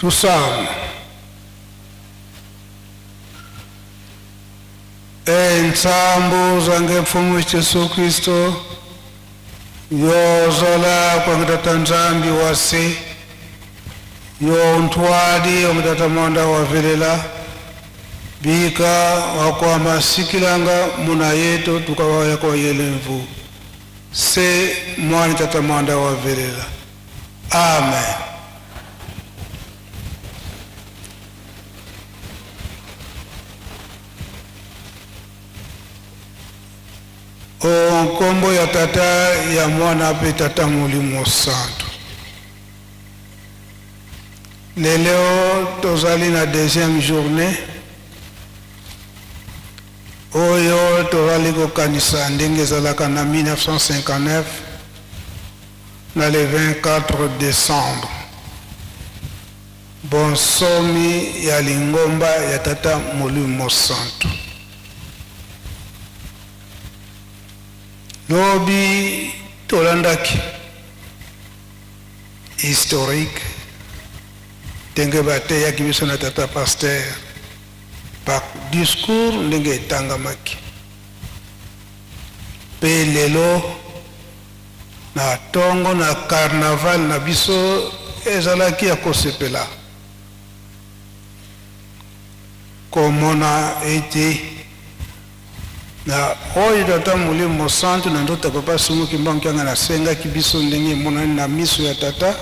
Tusame. Entsambu zange mfumu Jesu Kristo yozola kwangitata Nzambi wase yontwali yongitata mwanda wavelela bika wakwama sikilanga muna yetu tukawaya kwa yelemvu se mwani tata mwanda wavelela. Amen. O nkombo ya Tata, ya Mwana mpe Tata Molimo Santu. Lelo tozali na deuxième journée oyo tozali kokanisa ndenge ezalaka na 1959 na le 24 décembre, bonsomi ya lingomba ya Tata Molimo Santu. Lobi tolandaki historique ndenge bateyaki biso na tata pasteur ba discours ndenge etangamaki, mpe lelo na tongo na carnaval na biso ezalaki ya kosepela komona ete na oyo Tata Molimo Mosantu na nzoto ya Papa Simon Kimbangu Kiangani asengaki biso ndenge emonani na miso ya Tata.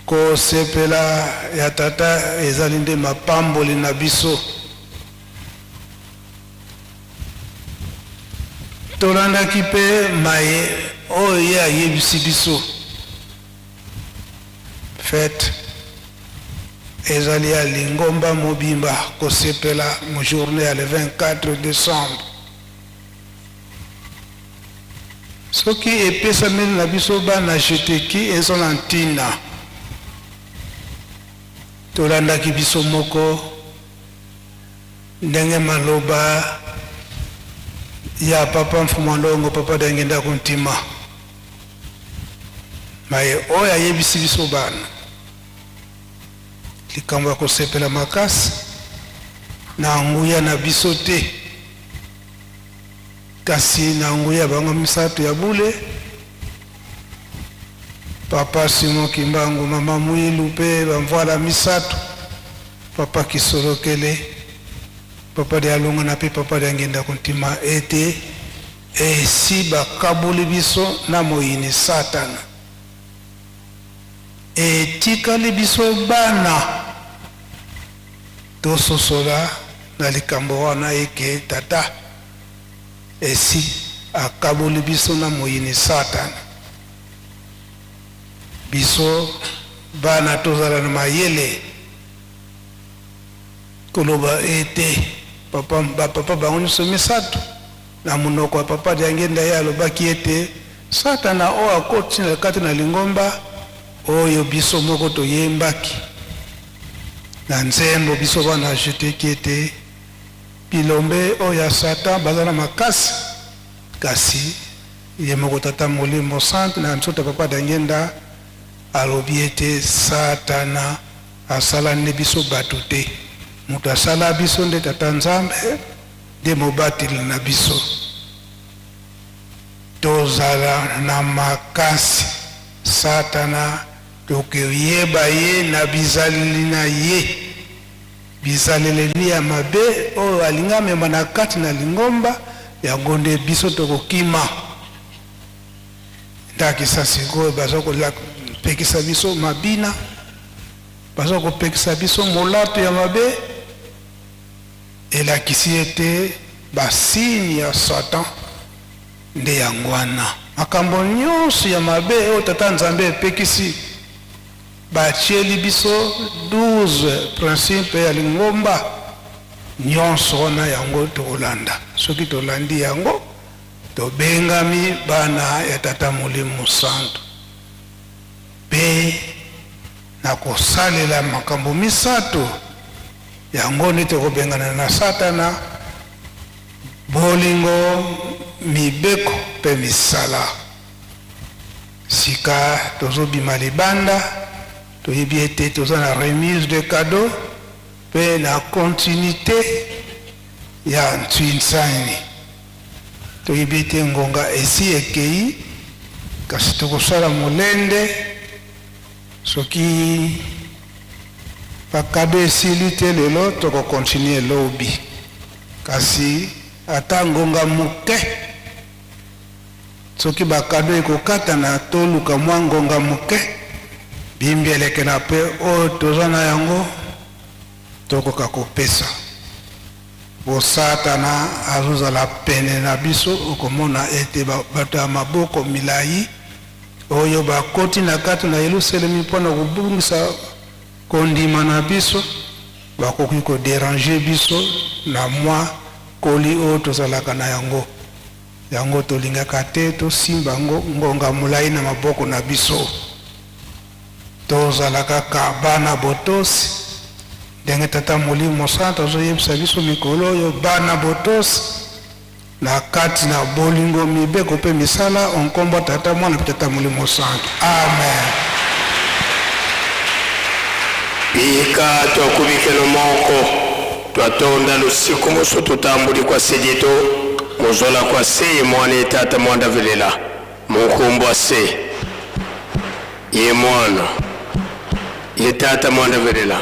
Kosepela ya Tata ezali nde mapamboli na biso. Tolandaki mpe maye oyo ye ayebisi biso. Fete ezali ya lingomba mobimba kosepela mo journée ya le 24 décembre. Soki epesameli na biso bana jeteki eza na ntina. Tolandaki biso moko ndenge maloba ya Papa Mfuma Ndongo, Papa Diangienda Kuntima, maye oyo ayebisi biso bana likambo ya kosepela makasi na nguya na biso te, kasi na nguya bango misato ya bule, Papa Simon Kimbangu, Mama Mwilu mpe bamvwala misato, Papa Kisolokele, Papa Dialungana mpe Papa Diangienda Kuntima, ete esi bakaboli biso na moyini Satana, etikali biso bana tososola na likambo wana eke Tata esi akaboli biso na moyini Satana. Biso bana tozala na mayele koloba ete papa, bapapa bango nyonso misato na monoko ya Papa Diangienda, ye alobaki ete Satana oyo akoti na kati na lingomba oyo biso moko toyembaki na nzembo biso bana jeteki ete bilombe oyo ya Satan baza na makasi, kasi ye moko Tata Molimo Santu na nzoto ya Papa Diangienda alobi ete Satana asala nde biso bato te, moto asala biso nde Tata Nzambe nde mobateli na biso. Tozala na makasi, Satana tokoyeba ye na bizaleli na ye, bizaleleli ya mabe oyo alingi amema na kati na lingomba, yango nde biso tokokima. Ndakisa sikoyo baza kopekisa biso mabina, baza kopekisa biso molato ya mabe, elakisi ete basigne ya Satan nde yango wana. Makambo nyonso ya mabe oyo Tata Nzambe epekisi, batieli biso 12 principe ya lingomba, nyonso wana yango tokolanda. Soki tolandi yango, tobengami bana ya Tata Molimo Santu. Mpe na kosalela makambo misato yango nde tokobengana na Satana: bolingo, mibeko mpe misala. Sika tozobima libanda. Toyebi ete toza na remise de cadeau mpe na continuité ya Ntsuinsani. Toyebi ete ngonga esi ekei, kasi tokosala molende soki ba cadeau esili te lelo, toko continuer lobi. Kasi ata ngonga moke, soki ba cadeau ekokatana, toluka mwa ngonga moke bimbielekela mpe oyo toza na yango tokoka kopesa. Po Satana azozala pene na biso, okomona ete bato ya maboko milayi oyo bakoti na kati na Yelusalemi mpo na kobungisa kondima na biso, bakoki ko deranger biso na mwa koli oyo tozalaka na yango. Yango tolingaka te tosimba yango ngonga molayi na maboko na biso. Tozala kaka bana botosi, ndenge Tata Molimo Mosantu azoyebisa biso mikolo oyo, bana botosi na kati na bolingo, mibeko mpe misala, o nkombo ya Tata, Mwana mpe Tata Molimo Mosantu. Amen. Bika twakubikelo moko twatonda lusiku moso tutambuli kwa sedieto mozola kwa se ye mwana ye tata mwanda velela munkumbu ase ye mwana ye tata mwanda velela.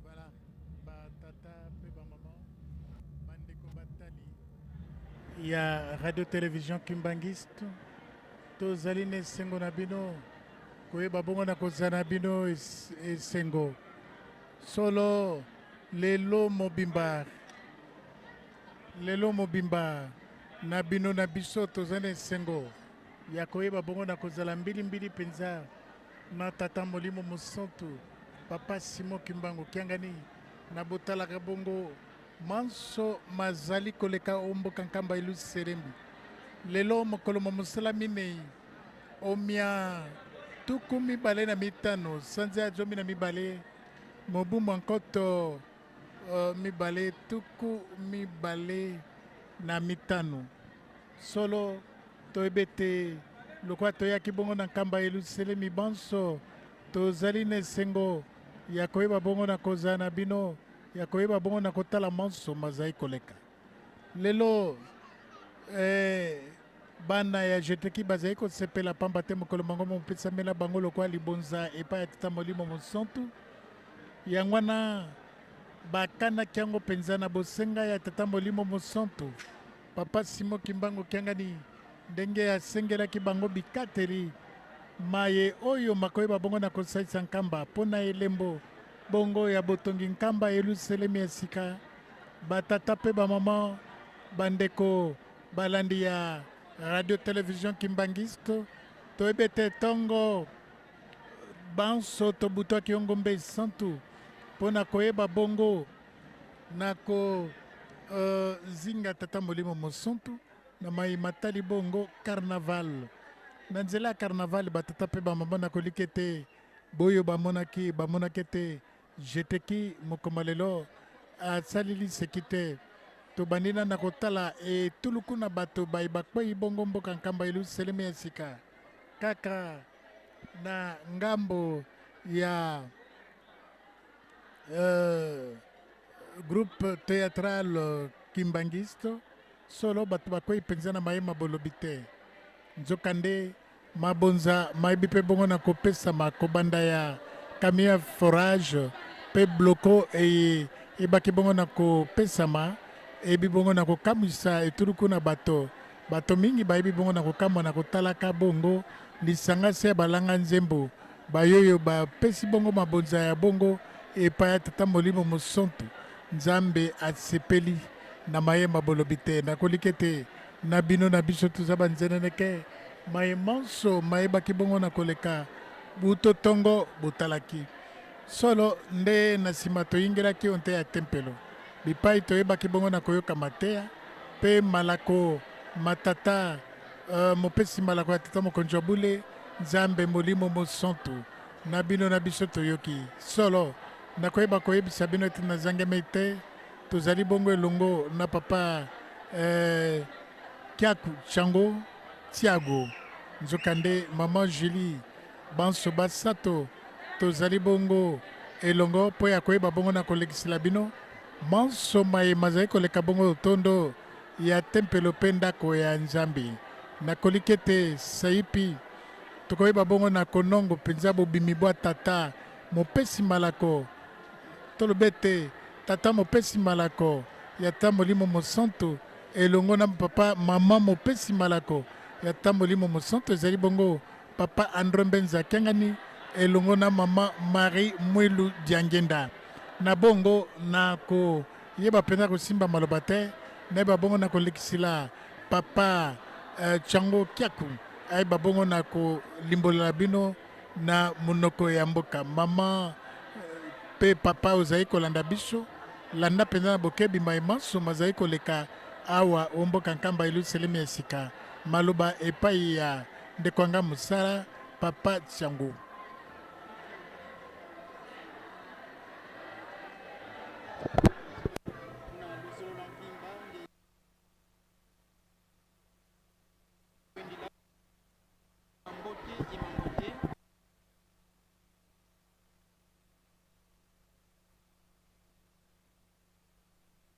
Voilà, ba tata pe ba maman, bandeko batali ya radio television Kimbanguiste, tozali na esengo na bino koyeba bongo na kozala na bino esengo solo lelo mobimba, lelo mobimba na bino na biso tozali na esengo ya koyeba bongo na kozala mbili mbili mpenza na Tata Molimo Mosantu, Papa Simon Kimbangu Kiangani, na botalaka bongo manso mazali koleka o mboka Nkamba Elusi Serembi. Lelo mokolo mwa mosala minei o mia 25 sanza ya 12 mobu mwa 2025. Solo, toyebi ete lokola toyaki bongo na nkamba ya Yelusalemi, banso tozali na esengo ya koyeba bongo na kozala na bino, ya koyeba bongo na kotala manso mazali koleka. Lelo, eh, bana ya Jeteki bazali kosepela pamba te mokolo mango mopesamela bango lokola libonza epai ya Tata Molimo Mosantu. Yango wana bakanaki yango mpenza na bosenga ya Tata Molimo Mosantu. Papa Simon Kimbangu Kiangani ndenge asengelaki bango bikateli maye oyo makoyeba bongo na kosalisa nkamba mpo na elembo bongo ya botongi nkamba Yelusalemi ya sika. Batata mpe bamama, bandeko balandi ya radio television Kimbanguiste, toyebi ete ntongo banso tobutwaki yo ngombe esantu mpo na koyeba bongo na ko uh, zinga Tata Molimo Mosantu na mai matali bongo carnaval. Na nzela ya carnaval, batata mpe bamama na kolika ete boyo bamonaki bamonaki ete jeteki mokoma lelo asali liseki te. Tobandi na na kotala etuluku na bato baye bakwei bongo mboka Nkamba Yelusalemi ya sika kaka na ngambo ya Groupe theatral Kimbanguiste, solo bato bakwei mpenza na mayema bolobi te. Nzokande mabonza mayebi mpe bongo na kopesama kobanda ya camion ya forage mpe bloko eye ebaki bongo na kopesama eyebi bongo na kokamwisa etuluku na bato. Bato mingi bayebi bongo na kokamwa na kotalaka bongo lisanga se ya balanga nzembo Bayoyo bapesi bongo mabonza ya bongo epai ya Tata Molimo Mosantu. Nzambe asepeli na maye ma bolobi te. Nakoliki ete na bino na biso toza banzeneneke. Maye manso mayebaki bongo na koleka buto tongo botalaki. Solo nde na sima toyingelaki o nte ya tempelo. Bipai toyebaki bongo na koyoka mateya mpe malako ma Tata, mopesi malako ya Tata Mokonzi wa bule, Nzambe Molimo Mosantu, na bino na biso toyoki. Solo, nakoyeba koyebisa bino ete nazangemei te, tozali bongo elongo na Papa Kiaku Chango Tiago, nzokande Maman Julie, banso basato tozali bongo elongo mpo ya koyeba bongo na kolekisela bino manso maye mazali koleka bongo tondo ya tempelo mpe ndako ya Nzambe. Nakoliki ete saipi tokoyeba bongo na konongo mpenza bobimi bwa Tata mopesi malako, toloba ete Tata mopesi malako ya ta Molimo Mosantu elongo na Papa Mama mopesi malako ya ta Molimo Mosantu ezali bongo Papa Andre Mbenza Kiangani elongo na Mama Marie Mwilu Diangenda. Na bongo na koyeba mpenza kosimba maloba te, nayeba bongo na kolekisila Papa Chango Kiaku ayeba bongo na kolimbolela bino na monoko ya mboka. Mama pe papa ozali kolanda biso, landa mpenza na bokebi maye manso mazali koleka awa o mboka Nkamba Yelusalemi ya sika. Maloba epai ya ndeko anga mosala Papa Chango.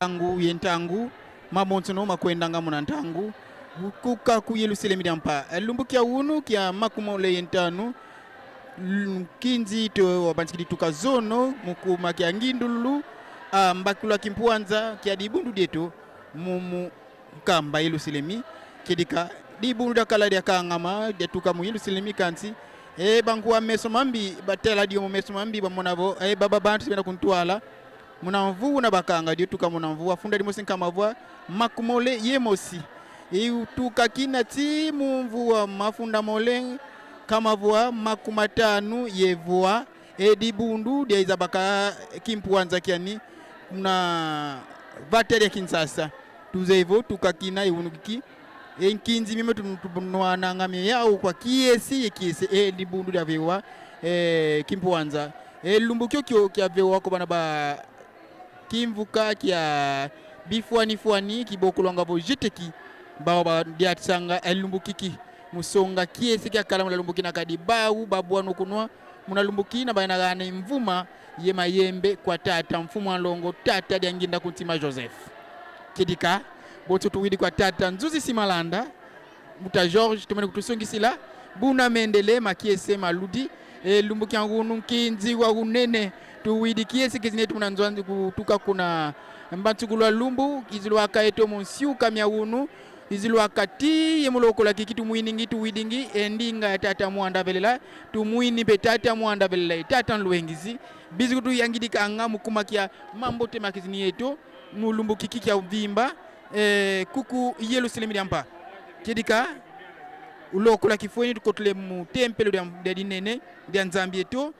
Ntangu ye ntangu mabonso no makwendanga muna ntangu kuka ku Yelusalemi dia mpa lumbu kia unu kia makumole ye ntanu kinzi to wabanzikidi tuka zono mukuma kia ngindululu mbakula kimpuanza kia dibundu dietu mumu nkamba Yelusalemi kidika dibundu dakala dia kangama dia tuka mu Yelusalemi kansi e bankuwa meso mambi batela dio mu meso mambi bamonabo e baba bantu sibena kuntwala munamvu na bakanga dio tuka munamvu afunda limosi nkamavwa makumole yemosi e tuka kina ti mumvu mafunda mole kamavwa makumatanu yevwa e dibundu dia izabaka kimpuanza kiani na vateria Kinsasa tuzevo tukakina iunukiki enkinzi mime tunwananga yau kwa kiesi yekiesi e dibundu dia vewa e kimpuanza e lumbukio kio kia vewa ko bana ba kimvuka kia bifuani fuani kibokulwanga bo jeteki bawa ba diatsanga elumbukiki musonga kiesi kia kala mulalumbukina kadi bau babwa nokunwa munalumbukina bayana gane mvuma ye mayembe kwa tata mfumu alongo tata dianginda kuntima Joseph kidika boto tuwidi kwa tata nzuzi simalanda muta George tumene kutusungisila buna mendele makiese maludi e lumbuki ngunu nkinzi wa unene tuwidi kiesi kizine tumunanzwanzi kutuka kuna mbantsugulwa lumbu izilwa kaeto monsiuka miaunu izilwa kati yemulokola kiki tumwiningi tuwidingi endinga ya tata mwanda velela tumwini pe tata mwanda velela tata nluengizi bizi kutu yangidika anga mukumakia mambo tema kizini yetu mulumbu kiki kya vimba kuku Yerusalemu lyampa kidika ulokola kifweni tukotule mu tempelo lya dinene lya Nzambi yetu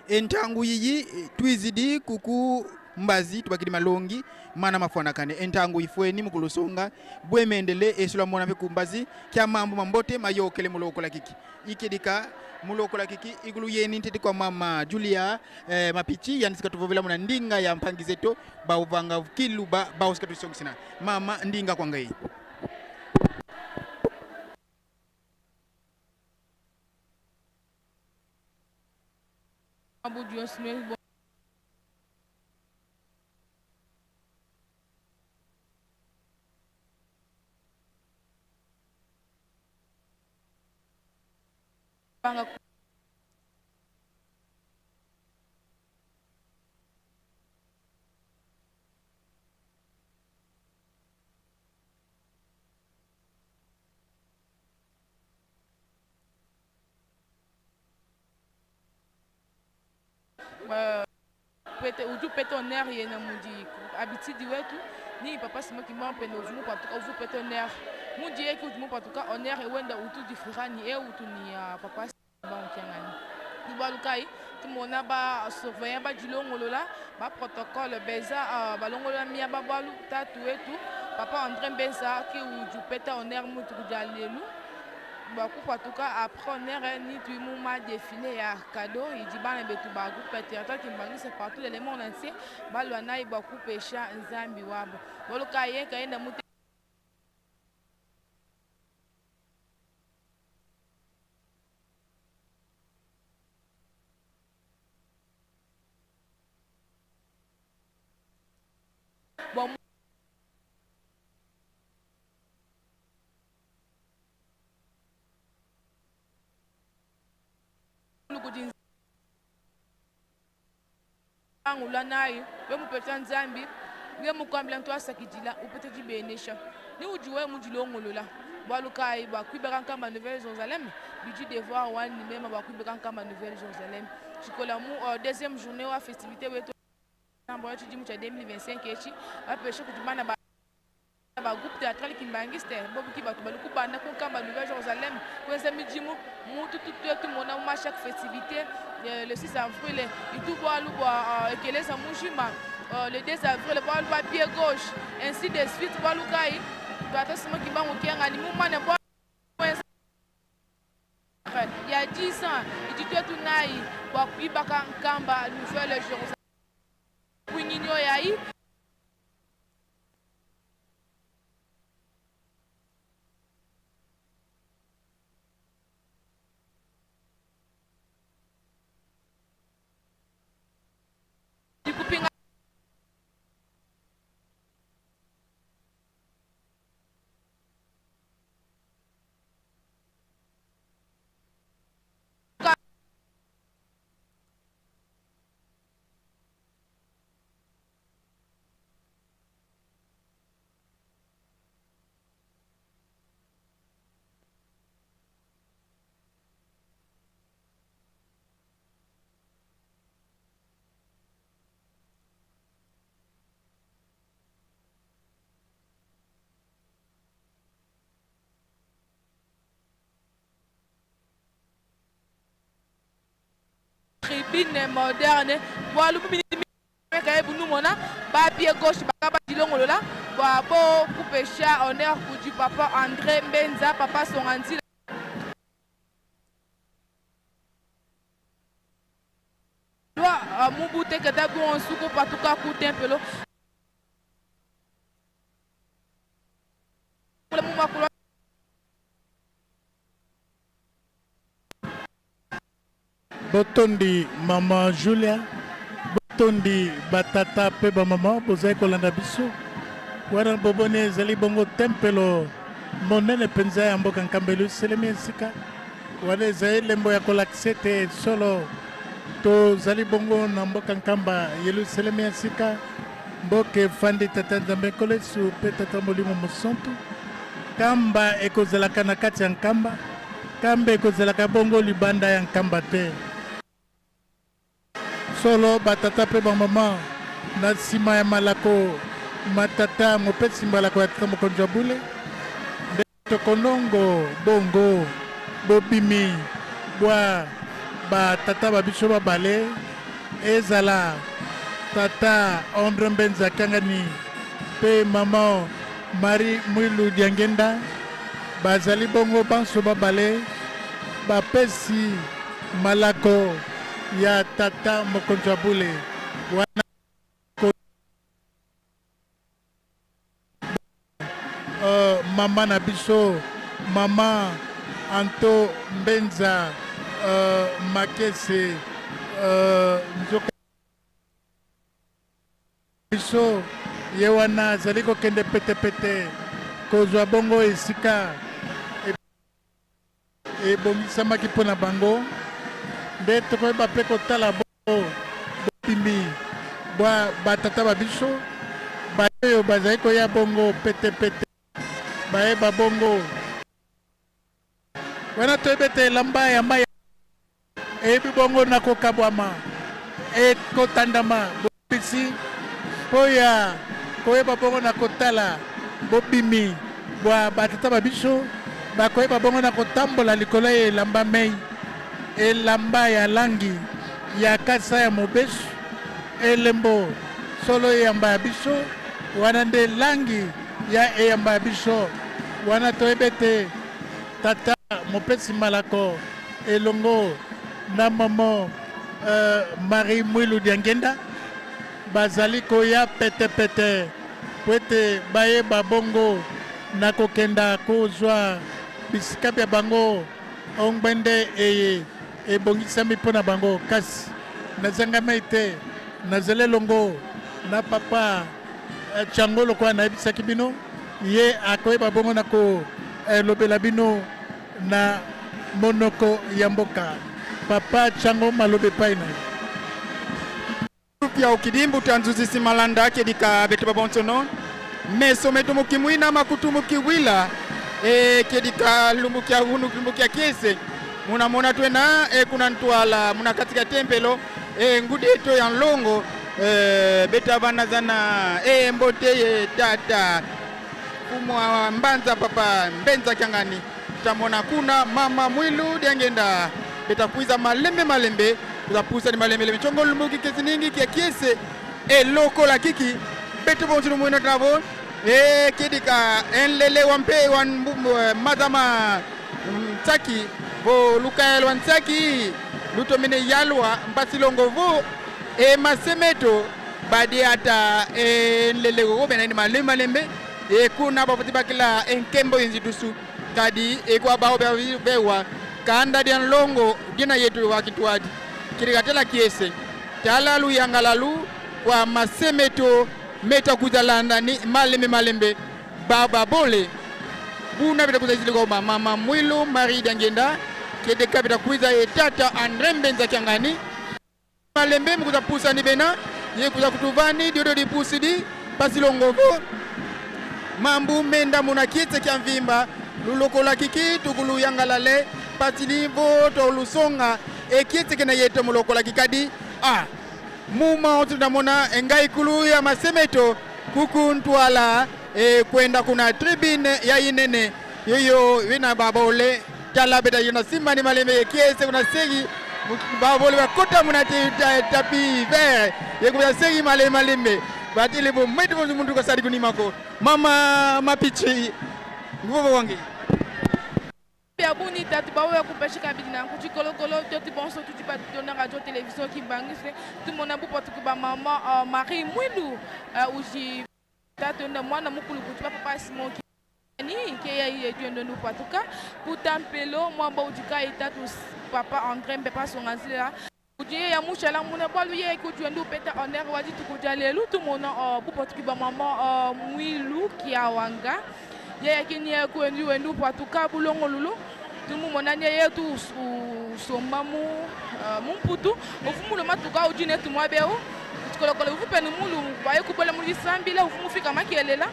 entangu yiyi twizidi kuku mbazi tubakidi malongi mana mafanakane entangu ifweni mukulusonga bwemendele esula mona pe kumbazi kya mambo mambote mayokele mulokola kiki ikedika mulokola kiki igulu yeni ntete kwa mama Julia mapichi yanisika tuvovela muna ndinga ya mpangizeto bauvanga kiluba bausika tusongisina mama ndinga kwa ngai Pete uju pete honneur ye na mudi habitude wetu ni papa simo ki mwa pene uju patuka uju pete honneur mudi ye ki uju patuka honneur e wenda utu difrani e utu ni papa ba kiangani ibalukai Tumona ba surveillant badilongolola ba protocole beza balongolola miaba bualu tatu wetu papa Andre Mbenza ki udi upeta honneur mutuku dia lelu bua kupatuka après honneur ni tuyi mu ma defile ya cadeau idi bana betu ba groupe theatre Kimbanguiste partout dans le monde entier balua nayi bua kupesha Nzambi wabu bualu kayi ye nkayenda mute Bua kudi Nzambi nayi we mupeta Nzambi we mukuambila ntuasakidila upete dibenesha ni udi wewe mudilongolola bualu kayi bua kuibaka Nkamba Nouvelle Jérusalem bidi devoir wanyi mema bua kuibaka Nkamba Nouvelle Jérusalem tshikola mu deuxième journée wa festivité wetu wa tshidimu tshia 2025 etshi bapeshe kudi bana ba ba groupe théâtral kimbangiste bobuki bato bali kubanda ku Nkamba Nouvelle Jérusalem kwenza midimu mutu tutu tumona mu chaque festivité le 6 avril itu bualu bua ekeleza mujima le 2 avril bualu bua pied gauche ainsi de suite bualu kayi tata Simon Kimbangu Kiangani mumane bua il y a 10 ans idi twetu nayi bua kuibaka Nkamba Nouvelle Jérusalem kuinyinyo yayi kupinga tribune moderne bualu mona ba pied gauche ba dilongolola bua bo kupesha honneur kudi papa André Mbenza papa Songanzi lwa mubute kata bonsuku patuka ku tempelo Botondi mama Julia, botondi batata pe ba mama bozali kolanda biso wana boboni ezali bongo tempelo monene mpenza ya mboka Nkamba Yelusalemi esika wana ezali elembo ya kolakisa ete solo tozali bongo na mboka Nkamba Yelusalemi esika mboka efandi tata Nzambe Nkolo Yesu mpe tata Molimo Mosantu. Nkamba ekozalaka na kati ya Nkamba, Nkamba ekozalaka bongo libanda ya Nkamba te. Solo batata mpe bamama na nsima ya malako matata mopesi malako ya tata mokonzi wa bule nde tokonongo bongo bobimi bwa batata ba biso babale ezala tata Andre Mbenza Kiangani mpe mama Marie Mwilu Diangenda bazali bongo banso babale bapesi malako ya tata mokonzi wa bule wana mama na biso mama Anto Mbenza Makese nzoka biso ye wana azali kokende petepete kozwa bongo esika ebongisamaki mpo na bango nde tokoyeba mpe kotala bongo bopimi bwa batata ba biso baoyo bazali koya bongo petepete bayeba bongo wana toyebi ete elamba ya mai eyebi bongo na kokabwama ekotandama bobisi mpo ya koyeba bongo na kotala bobimi bwa batata ba biso bakoyeba bongo na kotambola likolo ya elamba mei elamba ya langi ya kasa ya mobesu, elembo solo eyamba ya biso, wana nde langi ya eyamba ya biso. Wana toyebi ete tata mopesi malako elongo na mama Marie Mwilu Diangenda bazali koya petepete po ete bayeba bongo na kokenda kozwa bisika bya bango o ngbende eye ebongisami mpo na bango. Kasi nazangamei te, nazali elongo na papa Tshango lokola nayebisaki bino, ye akoyeba bongo na kolobela bino na monoko ya mboka. Papa Tshango, maloba epai na ye. Pia ukidimbu tanzuzisi malanda kedika betu babonsono meso metu mukimwina makutu mukiwila e kedika lumbukia hunu lumbukia kiese munamona twena e kuna ntwala muna katika tempelo e ngudi eto ya nlongo e beta bana zana e mbote ye tata kumwa mbanza papa mbenza kyangani tamona kuna mama mwilu diangenda beta kuiza malembe malembe kuzapusa ni malembe lembe chongo lumbuki kesi ningi kia kiese e lokola kiki betu bonsu mwino travo e kidika enlele wampe wan madama mtsaki vo lukael wa ntsaki lutomene yalwa mpasilongo vo e masemeto badi ata enlele go bena ni malembe malembe e kuna bafuti bakila enkembo yenzitusu kadi ekwa bao bewa kanda dia nlongo dina yetu wakituadi kirikatela kiese tala luyangalalu kwa masemeto meta kuzalanda ni malembe malembe baba bole buna bita kuza kwa mama Mwilu Marie Dangenda kedeka bita kuiza etata Andre Mbenza Kyangani malembe mkuza pusa ni bena ye kuza kutuvani diodo di pusidi pasilongovo mambu menda muna kietse kya mvimba lulokola kiki tukulu yangalale patilivo to lusonga ekietse kena yeto mulokola kikadi a muma otu namona engai kulu ya masemeto kuku ntwala e kwenda kuna tribune ya inene yoyo wina babole tala beta yona simba ni malembe ekiese kuna segi babole bakota muna tapi vert yekuya segi malembe malembe batile bo mwetu muntu kasadi kunimako mama mapichi nguvo wangi ya buni tatu bawo ya kupesha kabidi na kuchikolokolo toti bonso tuti ba tona radio télévision kimbangise tout mon abu potuku ba mama Marie Mwilu uji tatu na mwana mukulu kuti ba papa Simon ni ke ya ye diendo nu patuka kutampelo mwamba ujika itatu papa André Mbepa songanzila ujiye ya mushala muna balu ye kujuendu peta honneur wadi tukuja lelu tout mon bu potuku ba mama Mwilu kiawanga ye yakini ya kuendu wendu patuka bulongo lulu tumu monani ye tu usomba mu mumputu ofumulu matuka ujine tumwa beu kolokolo ufupeni mulu baye kubola mu lisambila ufumufika makelela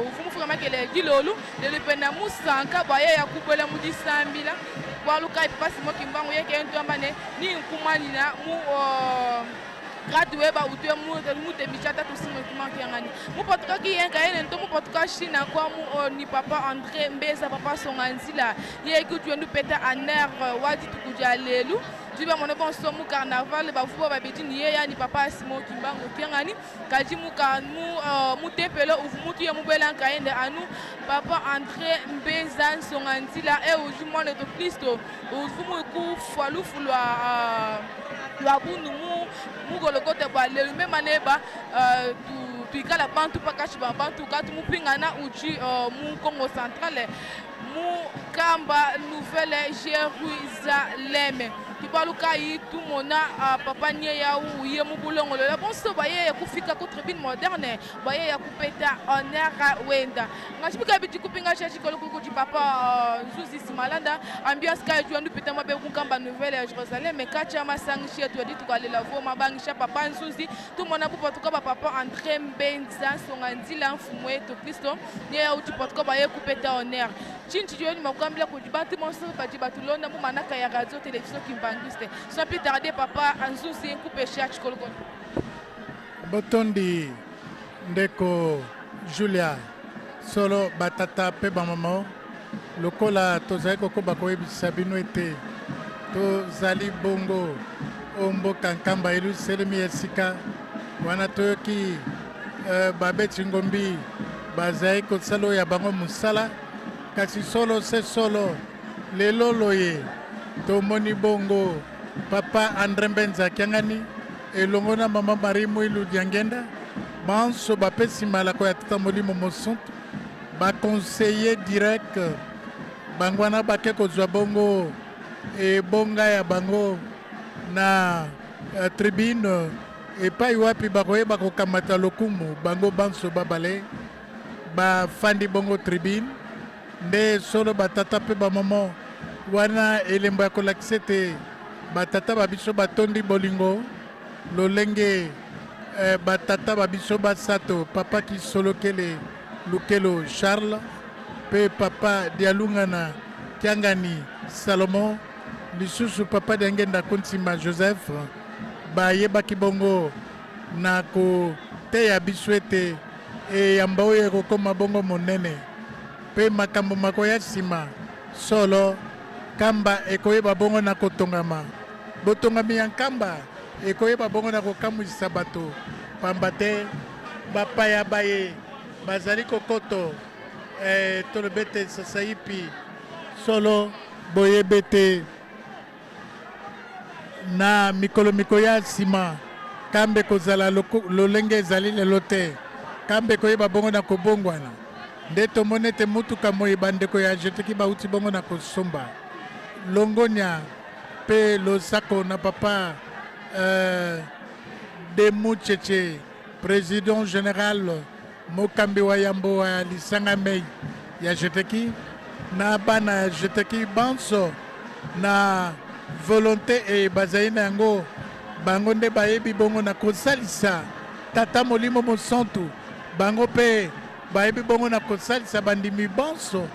ufumufika makelela dilolu lelo pena musanka baye ya kubola mu lisambila bwaluka ipasi mokimbangu yeke ntwamba ne ni nkumanina mu gradué ba utwe mu mutemisha tatu simo kimanki yangani mupatuka kiyenka yene nto mupatuka shina kwa mu ni papa André Mbeza papa Songanzila ye kutu peta aner wadi tukuja lelu jiba mone bon so mu carnaval ba fuba ba bedi ni ye ya ni papa Simon Kimbangu kiangani kaji mu ka mu mutepelo uvumutu ya mubela nkaende anu papa André Mbeza Songanzila e uju mwana to Kristo uvumu ku falufu lwa lwa bunu mu mugolokote bwa lelu mema neba tuikala bantu pakashi ba bantu katu mupingana uji mu Congo central mu kamba nouvelle Jérusalem kibaluka yi tumona papa nye ya u ye mu bulongolo la bonso ba ye kufika ku tribune moderne ba ye ya kupeta honneur wenda ngashibika biti kupinga shashi koluku ku papa Nzuzi Simalanda ambiance ka juandu peta mabe ku kamba nouvelle Jérusalem kacha masangishi yetu adi tukalela vo mabangisha papa Nzuzi tumona bu patuka ba papa André Mbenza Songanzila mfumu wetu Kristo nye ya uti patuka ba ye kupeta honneur chinchi joni makambila kujibati monso baji batulonda mu manaka ya radio télévision kimbangiste sans plus tarder papa Nzuzi nkupe shachi koloko botondi ndeko Julia solo batata pe bamama lokola tozali kokoba koyebisa bino ete tozali bongo O mboka Nkamba Yelusalemi ya sika, wana toyoki babeti ngombi bazali kosala oyo ya bango mosala, kasi solo se solo lelo loye tomoni bongo papa Andre Mbenza Kiangani elongo na mama Marie Mwilu Diangenda banso bapesi malako ya Tata Molimo Mosantu, baconseiller direct bango wana bake kozwa bongo ebonga ya bango na tribune epai wapi bakoyeba kokamata lokumu. Bango banso babale bafandi bongo tribune nde solo batata mpe bamama wana elembo ya kolakisa ete batata ba biso batondi bolingo lolenge batata ba biso basato papa Kisolokele Lukelo Charles mpe papa Dialungana Kiangani Salomon, lisusu papa Diangenda Kuntima Joseph, bayebaki bongo na koteya biso ete eyamba oyo ekokoma bongo monene mpe makambo makoya nsima. Solo Nkamba ekoyeba bongo na kotongama, botongami ya Nkamba ekoyeba bongo na kokamwisa bato, pamba te bapaya baye bazali kokoto tolobi ete sasaipi solo boyebi ete na mikolo mikoya nsima Nkamba ekozala lolenge ezali lelo te. Nkamba ekoyeba bongo na kobongwana. Nde tomoni ete motuka moye bandeko ya Jeteki bauti bongo na kosomba. Longonya mpe losako na papa Demu Cheche, président général mokambi wa yambo wa lisanga mei ya Jeteki, na bana ya Jeteki banso na volonté e bazali na yango, bango nde bayebi bongo na kosalisa Tata Molimo Mosantu, bango mpe bayebi bongo na kosalisa bandimi banso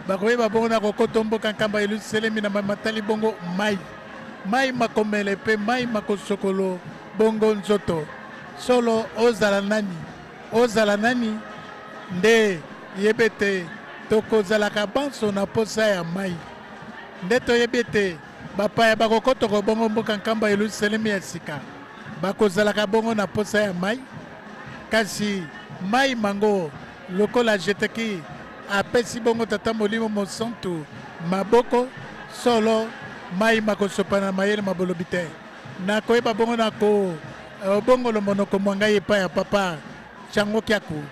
bakoyeba bongo na kokota mboka Nkamba Yelusalemi na matali bongo mai mai makomele mpe mai makosokolo bongo nzoto. Solo ozala nani, ozala nani, nde yebi ete tokozalaka banso na posa ya mai. Nde toyebi ete bapaya bakokotoko bongo mboka Nkamba Yelusalemi ya sika bakozalaka bongo na posa ya mai, kasi mai mango lokola Jeteki apesi bongo Tata Molimo Mosantu maboko, solo mai makosopana mayele mabolobi te. Nakoyeba bongo na ko bongolo monoko mwa ngai epai ya papa Chango Kiaku,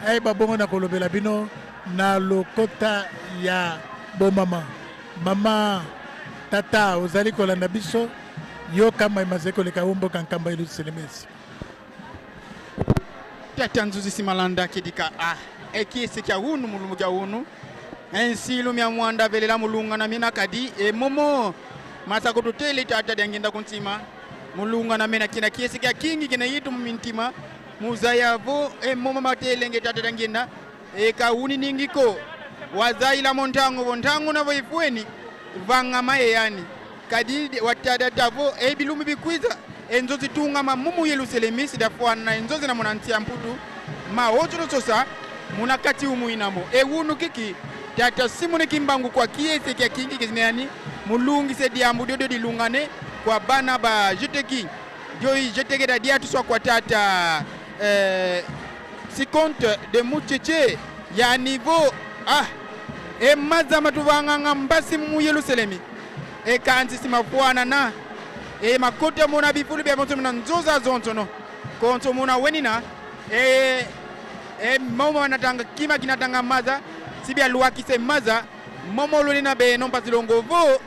ayeba bongo na kolobela bino na lokota ya bomama. Mama, tata, ozali kolanda biso, yoka mai mazali koleka o mboka Nkamba Yelusalemi ya sika. Tata Nzuzi Simalanda kedika a ekiese kya unu mulumbu kya unu ensilu mya mwanda velela mulunga na mina kadi e momo masako tutele tata dyangenda kuntima mulunga na mena kina kiese kya kingi kina yitu mumintima muzayavo e momo matelenge tata dyangenda e kauni ningiko wazaila montango bontango navo ifweni vangama eyani kadi watada tavo e bilumbi bikwiza enzozi tungama mumu Yerusalemi sidafwana na enzozi na munantia mputu mahochotososa munakati umuinamo ewunu kiki tata simune kimbangu kwa kiese kya kingi kizinani mulungise diambu diodio dilungane kwa bana ba jeteki dioi jeteke da diatuswa kwa tata sikonte de mucheche ya niveau ah emazama tuvanganga mbasi mu Yerusalemi ekanzi simafuana na e makota mona bifulu bya bonso mona nzoza zonso no konso mona wenina e e momo natanga kima kinatanga maza sibya luakise maza momo lwenina be nompa zilongo vo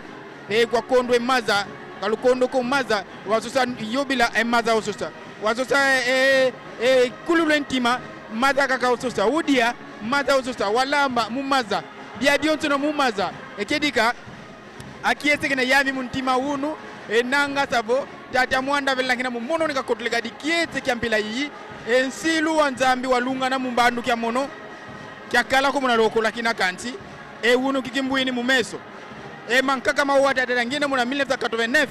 e kwa kondwe maza kalukondo ko maza wasosa yobila e maza ososa wasosa e e kululwe ntima maza kaka ososa udia maza ososa walamba mumaza bya bionso no mumaza ekedika akieseke na yami muntima unu enanga savo tata mwanda velangina mumono nikakotoleka dikietse kya mpila iyi ensilu wa nzambi walunga na mumbandu kya mono kyakala ko muna lokola kina kanti ewunu kikimbwini mumeso emankaka mawa tata ngine muna 1989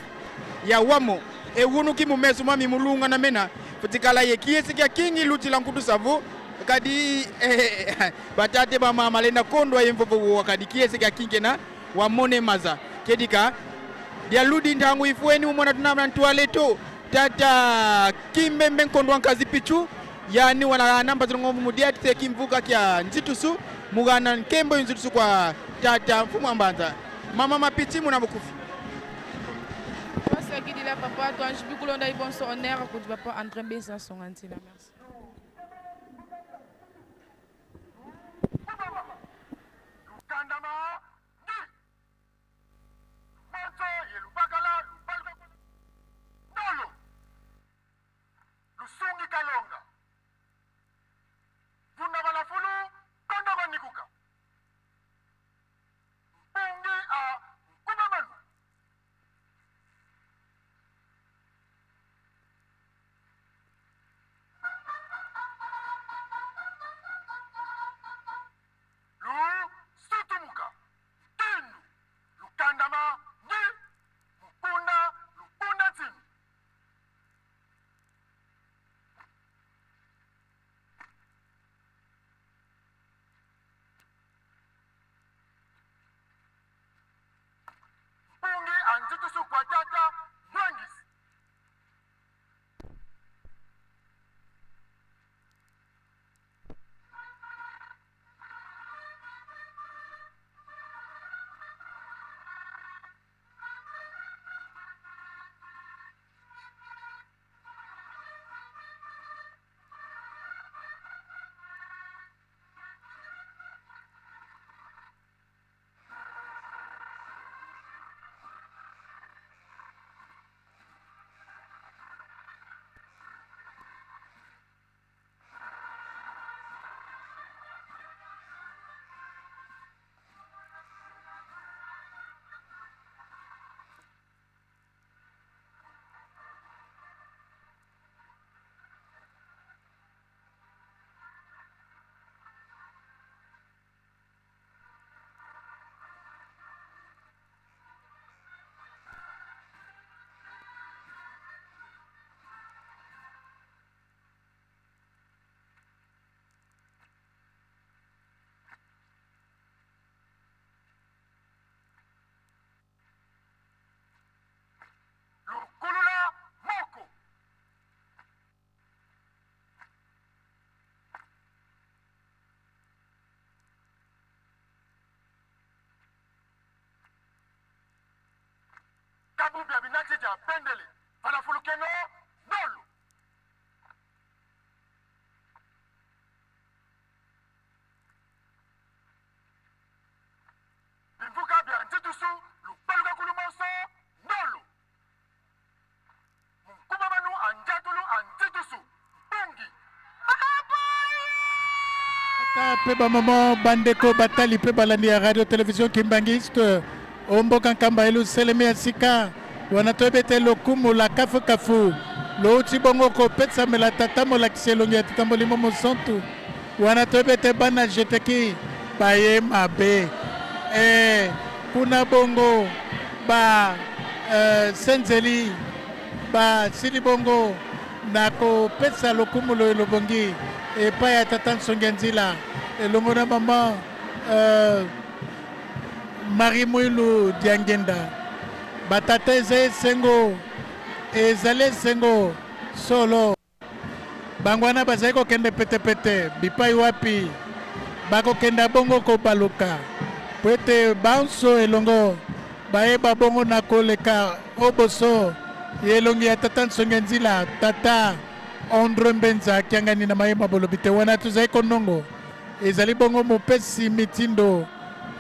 ya wamo ewunu ki mumeso mwami mulunga na mena futikala ye kiese kya kingi lutila nkutu savo kadi batate ba mama lenda kondwa yemvovo wa kadi kiese kya kingi na wamone maza kedika Dia ludi ntangu ifueni umona tunamna ntualeto tata kimbembe nkondo nkazi pichu yani wana namba zilongo mudiatise kimvuka kya nzitusu mugana nkembo nzitusu kwa tata mfumu ambanza mama mapichi muna bukufi Twasakidila papa twanjibi kulonda ibonso honneur kudi papa André Mbesa Songantina merci. Lusungi Kalonga Vunda Balafulu Kondoko Nikuka Mpungi a Nkumamanu Lu Sutumuka Ntindu Lukandama Ngi Mukunda Lukunda Ntsimi Mpungi anzitusu kwa tata Mwangisi Lukulula Moko Kabubya binati dia bendele Valafulukeno Nolu Bimvuka bia nzitusu lupaluka kulumonso Nolu Munkumamanu anjatulu anzitusu Mpungi Tata mpe bamama bandeko batali mpe balandi ya radio television kimbangiste o mboka nkamba eluselemi ya sika wana toyebi ete lokumu la kafukafu louti bongo kopesamela tata molakisi elongi ya tata molimo mosantu wana toyebi ete bana jeteki baye mabe e, kuna bongo ba e, senzeli basili bongo na kopesa lokumu loyo lobongi epai ya tata nsonge nzila elongo na mama uh, Marie Mwilu Diangenda. Batata eza esengo, ezali esengo solo. Bango wana bazali kokende petepete bipai wapi bakokenda bongo kobaluka po ete banso elongo bayeba bongo na koleka o boso ya elongi ya tata Nsonge Nzila, tata Andre Mbenza Kiangani na mayema bolobi te wana tozali konongo ezali bongo mopesi mitindo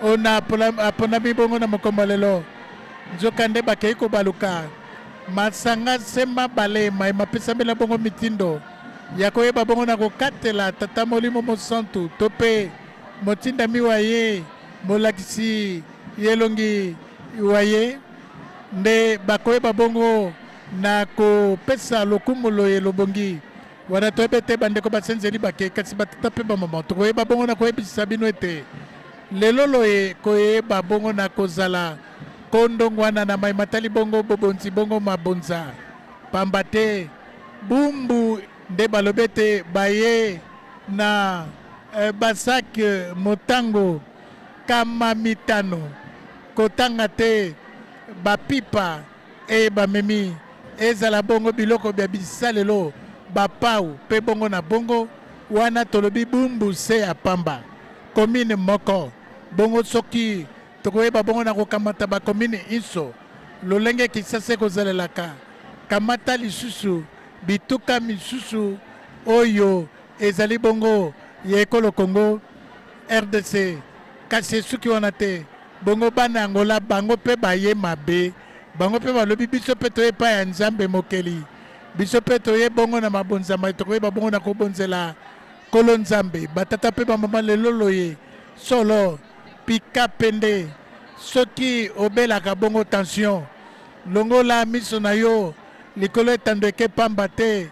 ona aponami bongo na mokombo lelo nzokande bakei kobaluka masanga se mabale maye mapesamela bongo mitindo ya koyeba bongo na kokatela tata molimo mosantu to mpe motindami wa ye molakisi ye elongi wa ye nde bakoyeba bongo na kopesa lokumu loye lobongi wana toyebi ete bandeko basenzeli bake kasi batata mpe bamama tokoyeba bongo na koyebisa bino ete lelo loye koyeba bongo na kozala kondongwana na mai matali bongo bobonzi bongo mabonza pamba te bumbu nde balobi ete baye na eh, basak motango kama mitano kotanga te. Bapipa eye bamemi, ezala bongo biloko bya bisalelo, bapau mpe bongo na bongo, wana tolobi Bumbu se ya pamba, commune moko. Bongo soki tokoyeba bongo na kokamata ba commune inso lolenge Kinshasa ekozalelaka, kamata lisusu bituka misusu oyo ezali bongo ya ekolo Congo rdc. Kasi esuki wana te. Bongo bana ya Angola bango pe baye mabe, bango pe balobi biso pe toye epai ya Nzambe mokeli, biso pe toye bongo na mabonza maye tokoyeba bongo na kobonzela Nkolo Nzambe. Batata pe bamama lelo loye solo pika pende soki obelaka bongo tension longola miso na yo likolo etando eke pamba te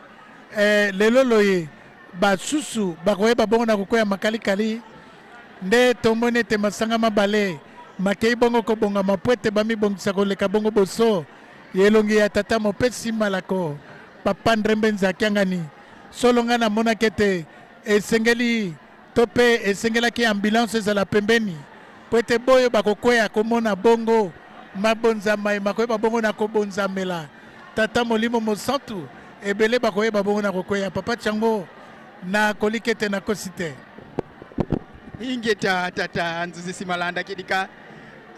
eh, lelo loye basusu bakoyeba bongo na kokweya makalikali. Nde tomoni ete masanga mabale makei bongo kobongama mpo ete bamibongisa koleka bongo boso ya elongi ya Tata mopesi malako, Papa Andre Mbenza Kiangani. Solo ngai namonaki ete esengeli to mpe esengelaki ambulance ezala pembeni mpo ete boyo bakokweya komona bongo mabonza maye makoyeba bongo na kobonzamela Tata Molimo Mosantu, ebele bakoyeba bongo na kokweya. Papa Tshango, nakoliki ete nakosi te. Ingeta tata nzuzi simalanda kidika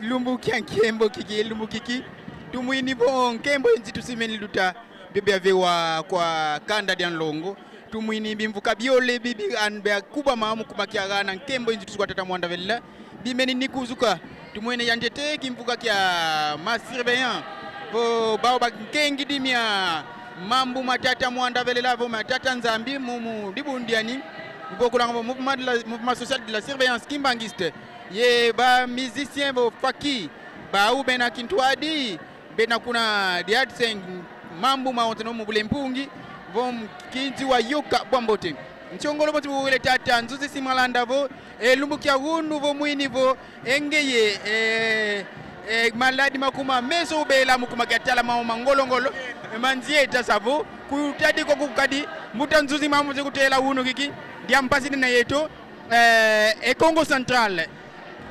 lumbu kya nkembo kiki lumbu kiki tumwini bo nkembo inzi tusimeni luta bibi avewa kwa kanda dia nlongo tumwini bimvuka biole bibi anbe kuba mamu kumakia na nkembo inzi tusukwa tata mwanda vella bimeni nikuzuka tumwene yandete kimvuka kya masurveillant bo bao bakengi dimia mambu matata mwanda velela vo matata nzambi mumu dibundiani bokulanga bo mouvement de la mouvement social de la surveillance kimbangiste ye ba musicien bo faki ba ubena kintuadi bena kuna diatseng mambu maonte no mubule mpungi vom kinzi wa yoka bwambote nchongolo boti buwele tata nzuzi simalanda vo elumbu kya wunu vo mwini vo engeye maladi makuma meso ubela mukuma kya tala mao mangolongolo manzieta savo kutadi ko kukadi mbuta nzuzi mamu zikutela wunu kiki diampasi na yeto e Congo Central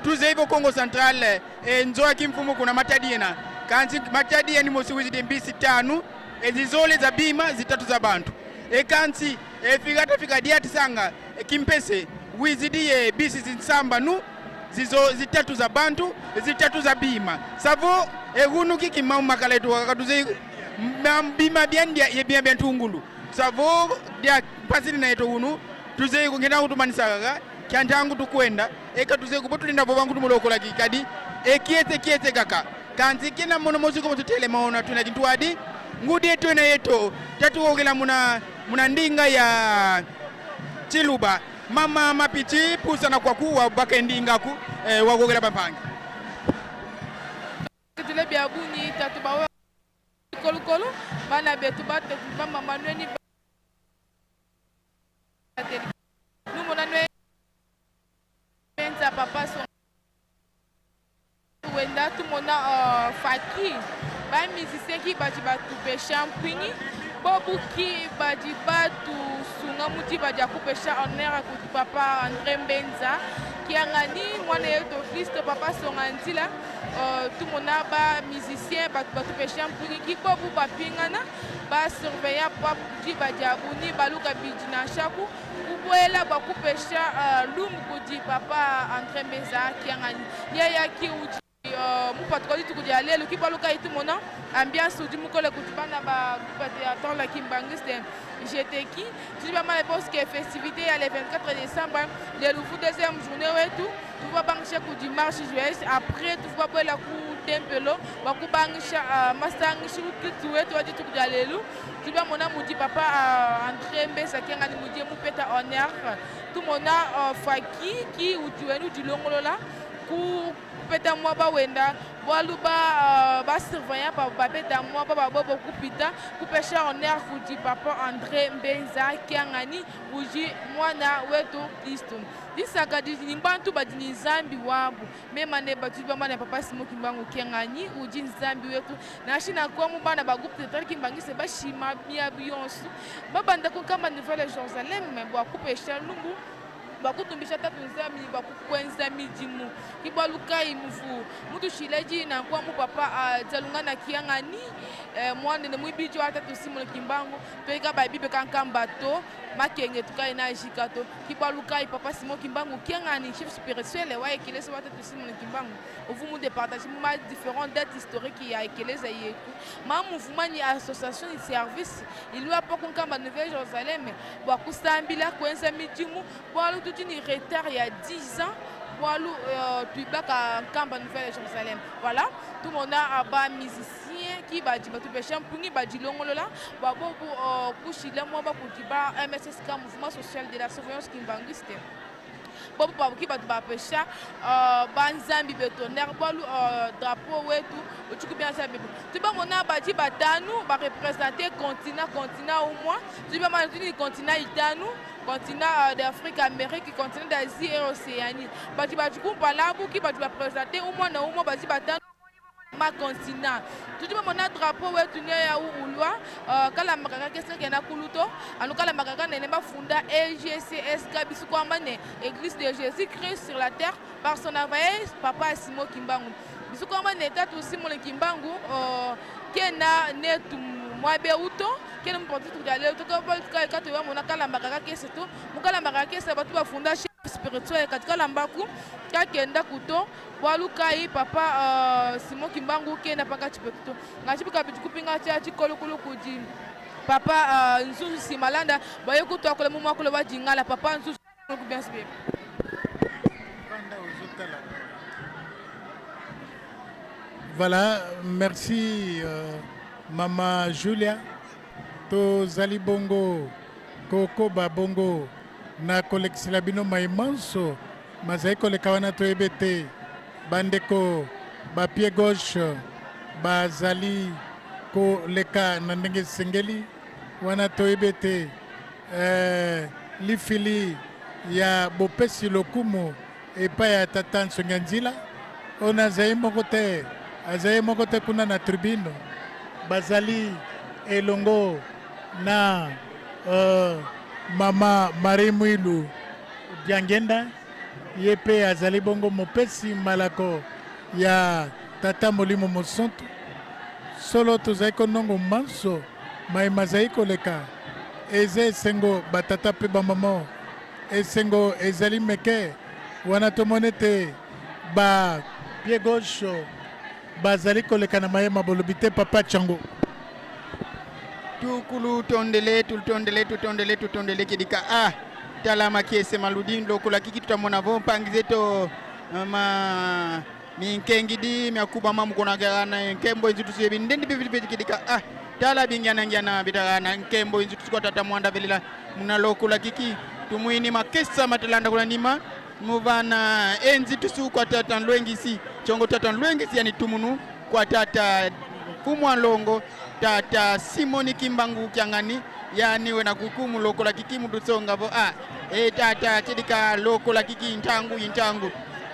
tuze hivyo Congo Central nzoa kimfumu kuna matadi yena kanzi matadi yani mosi wizidi mbisi tanu ezizole za bima zitatu za bantu ekansi efika tafika diati sanga kimpese wizidi ye bisi zinsamba nu zizo zitatu za bantu zitatu za bima savo ehunu kiki mau makala etu wakatuze bima byandia ye bia bya ntungulu savo dia pasini na yetu hunu tuze kungenda kutumanisa kaka kyantangu tukwenda eka tuze kupotulinda vo vangu tumulokola kikadi ekiete kiete kaka kanzi kina mono moziko mututele maona tuna kintu adi ngudi yetu na yetu tatuogela muna muna ndinga ya chiluba mama mapichi pusa na kwa kuwa baka ndinga ku wakogela bampangi tule bya bunyi tatu bawe kolokolo bana betu batatu ba mama nweni numona nwe enza papa so wenda tumona faki ba musicien ki badi batupesha mpwingi bobuki badi batusunga muti badi akupesha honneur akuti papa André Mbenza kiangani mwana yetu Kristo papa songa nzila tumona ba musicien batu batupesha mpwingi ki bobu bapingana ba surveillant badi badi abuni baluka bidi na shaku kubwela bakupesha lumbu kudi papa André Mbenza kiangani yaya ki uji mupatuka dituku dia lelo kibaluka itu mona ambiance udi mukole kudi bana ba groupe ya temps la kimbangiste jeteki tudi ba mala parce que festivité ya le 24 décembre le lufu deuxième journée wetu tuva bangisha kudi marche joyeuse après tuva bwela ku tempelo bakubangisha masangishi kitu wetu wa dituku dia lelo tudi ba mona mudi papa André Mbesa kiangani mudi mupeta honneur tumona faki ki udi wenu dilongolola ku peta mwaba wenda bwalu ba ba surveillant ba ba peta mwaba ba bobo kupita kupesha honneur kudi papa André Mbenza kiangani uji mwana wetu Kristo disaka di nimbantu badi ni nzambi wabu mema ne batu ba mana papa Simon Kimbangu kiangani uji nzambi wetu na shina kwa mu bana ba groupe de Kimbangiste ba shima bia bionsu babanda ko kama nouvelle Jérusalem bwa kupesha lumbu Bua kutumbisha Tatu Nzambi ne bua kuenza midimu. Ki bualu kayi muvu mutushile diyi nanku amu papa Dialungana Kiangani, muanende muibidi wa Tatu Simone Kimbangu, toyika ba Bible kankamba to, makenga etu kaena ajika to. Ki bualu kayi papa Simon Kimbangu Kiangani, chef spirituel wa ekelezia wa Tatu Simone Kimbangu, uvu mu departage mu ma differentes dates historiques ya ekelezia yetu, ma mouvement ni association ni service ilua pa ku Nkamba Nouvelle Jerusalem bua kusambila, kuenza midimu, bualu tudi ne retard ya 10 ans bualu tuibaka Nkamba Nouvelle Jerusalem. Voilà, tumona aba musicien ki badi batupesha mpungi badilongolola bua bobu kushila muaba kudi ba MSSK, Mouvement Social de la Surveillance Kimbanguiste. Bobu pabu ki batu bapesha ba nzambi betonnerre bualu drapeau wetu udi ku bianza bibu. Tudi bamona badi batanu ba representer continent continent umua, tudi bamona tudi ne continent itanu, continent d'Afrique, Amerique, continent d'Asie et Oceanie. Badi badi kumpala abu ki badi ba presenter umua ne umua badi batanu ma continent. Tudi bamona drapeau wetu ne ya ulua kalamba kaka kese kena kuluto anu kalamba kaka nene bafunda EGCSK bisu kwamba ne Église de Jésus-Christ sur la terre par son envoyé papa Simon Kimbangu. Bisu kwamba ne tatu Simon Kimbangu kena netu mwabe uto kena mporti tukale uto ka ka to mona kalamba kaka kese to mukalamba kaka kese batu bafunda chef spirituel katika lambaku kakenda kuto bualu kayi papa Simon Kimbangu kena paka chipetuto ngachipika bitukupinga cha chikolokolo kudi papa Nzuzu Simalanda baye kutwakula mu mwakula wa dingala papa Nzuzu bien sûr. Voilà, merci Mama Julia. Tozali bongo kokoba bongo na kolekisela bino maimanso mazali koleka wana toyebi ete bandeko ba pied gauche bazali koleka na ndenge esengeli wana toyebi ete lifili ya bopesi lokumu epai ya tata Nsongia Nzila oyo nazali moko te, azali moko te kuna na tribune, bazali elongo na mama Marie Mwilu Diangenda, ye pe azali bongo mopesi malako ya tata Molimo Mosantu. Solo tozali konongo manso mai mazali koleka, eza esengo batata pe bamama, esengo ezali meke wana tomoni ete ba pied gauche bazali koleka na mayema bolobi te papa Chango. Tukulu tondele tutondele tutondele tutondele kidika a tala makiese maludi lokola kiki tutamona vo mpangize to ma minkengidi miakuba mamukona kana nkembo inzu tusiye ndendi bivili bivili kidika a tala bingiana ngiana bitaka nkembo inzu tusikwa tata mwanda velela munalokola kiki tumwini makesa matalanda kuna nima muvana enzi tusu kwa tata nlwengisi chongo tata nlwengisi yani tumunu kwa tata kumwa longo tata Simoni Kimbangu Kiangani yani wena kukumu lokola kiki mutusonga vo a e tata chidika lokola kiki ntangu intangu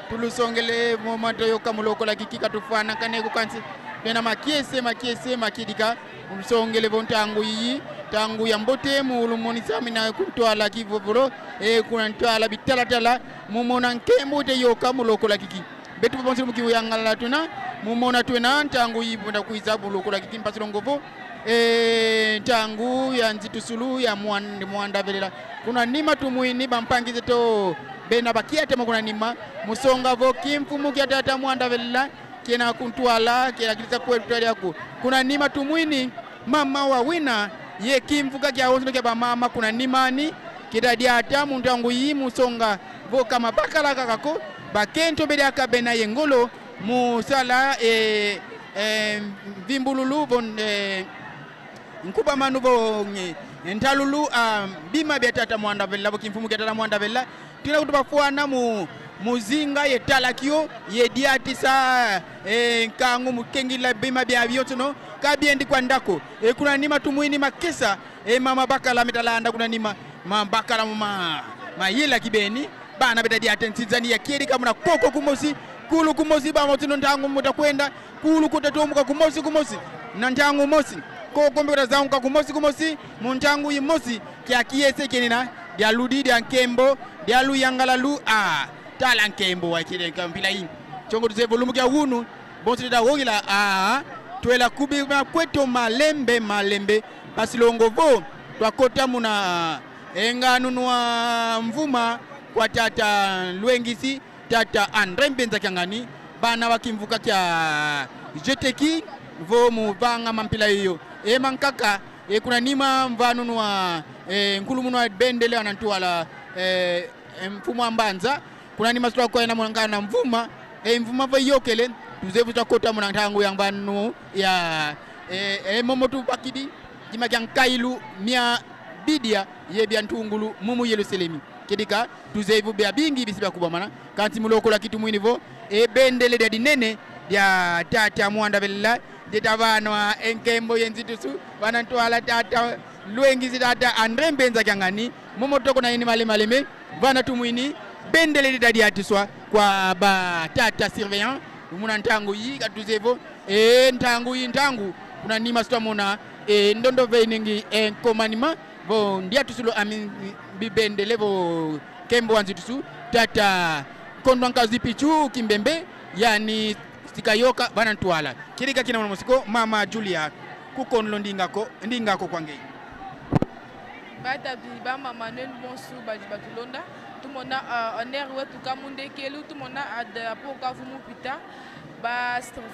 tulusongele momato yoka mulokola kiki katufana kane kukansi tena makiese makiese makidika mulusongele vo ntangu iyi tangu ya mbote mulumonisa mina kutwala kivovolo e kuna ntwala bitalatala mumona nkembo te yoka mulokola kiki betu bonse mukiyangala tuna mumona twena ntangu yibunda kuiza bulokola kiki mpasilongovo e ntangu ya nzitusulu ya mwanda velela kuna nima tumuini bampangize to bena bakiate kuna nima musonga vo kimfumu kia tata mwanda velela kena kuntwala kena kilisa kwetu yako kuna nima tumuini mama wa wina ye kimvuka kya onzo kya mama kuna nimani kidadiata muntangu yi musonga vo kama bakala kakako bakento bele akabena yengolo musala vimbululu von nkuba manu bo ntalulu bima bya tata mwanda vela bo kimfumu kya tata mwanda vela tina kutuba fuana mu muzinga ye talakio ye diatisa nkangu mukengila bima bya byotono kabiendi kwa ndako kuna nima tumuini makesa mama bakala mitalanda kuna nima mabakala mama mayila kibeni bana beta diatensizani ya kiedi kamuna koko kumosi kulu kumosi ba motino ntangu mutakwenda kulu kutatomuka kumosi kumosi na ntangu mosi koko mbira zangu kumosi kumosi muntangu yimosi kya kiyese kenina Dia ludi dia nkembo dia luyangala lu a tala nkembo wa kile mpila yi chongo tuze volumu kya wunu bonso da wogila a twela kubi kweto malembe malembe pasilongo vo twakota muna enganu nwa mvuma kwa tata Lwengisi tata Andre Mbenza kyangani bana wakimvuka kya jeteki vo muvanga mampila iyo emankaka ekuna nima mvanu nwa nkulu munwa bendele anantuwala mfumo wa mbanza kuna nima sitwa kwa na mwana mvuma mvuma va yokele tuzevu twakota muna ntangu ya mvanu ya momo tu bakidi jima kya nkailu mia bidia ye bya ntungulu mumu Yerusalemi kedika tuzevu bya bingi bisi bya kubamana kanti mulokola kitu mwinivo ebendele dya dinene dya tata mwanda belela ndeta vanwa enkembo yenzitusu vanantwala tata lwengizi tata Andre Mbenza kyangani momotoko na yini maleme vana tumwini bendele dya kwa ba tata surveillant muna ntangu yi katuzevo ntangu yi ntangu kuna nima sitwamona ndondo veiningi enkomanima bo ndia tusulo ami bibendele bo kembo wanzitusu tata kondwa nkazi pichu kimbembe yani sikayoka bana ntwala kirika kina musiko mama Julia kukonlo ndingako ndingako kwange bata ba mama nenu bonsu badi batulonda tumona honneur wetu kamundekelu tumona apo kavu mupita ba surveiller.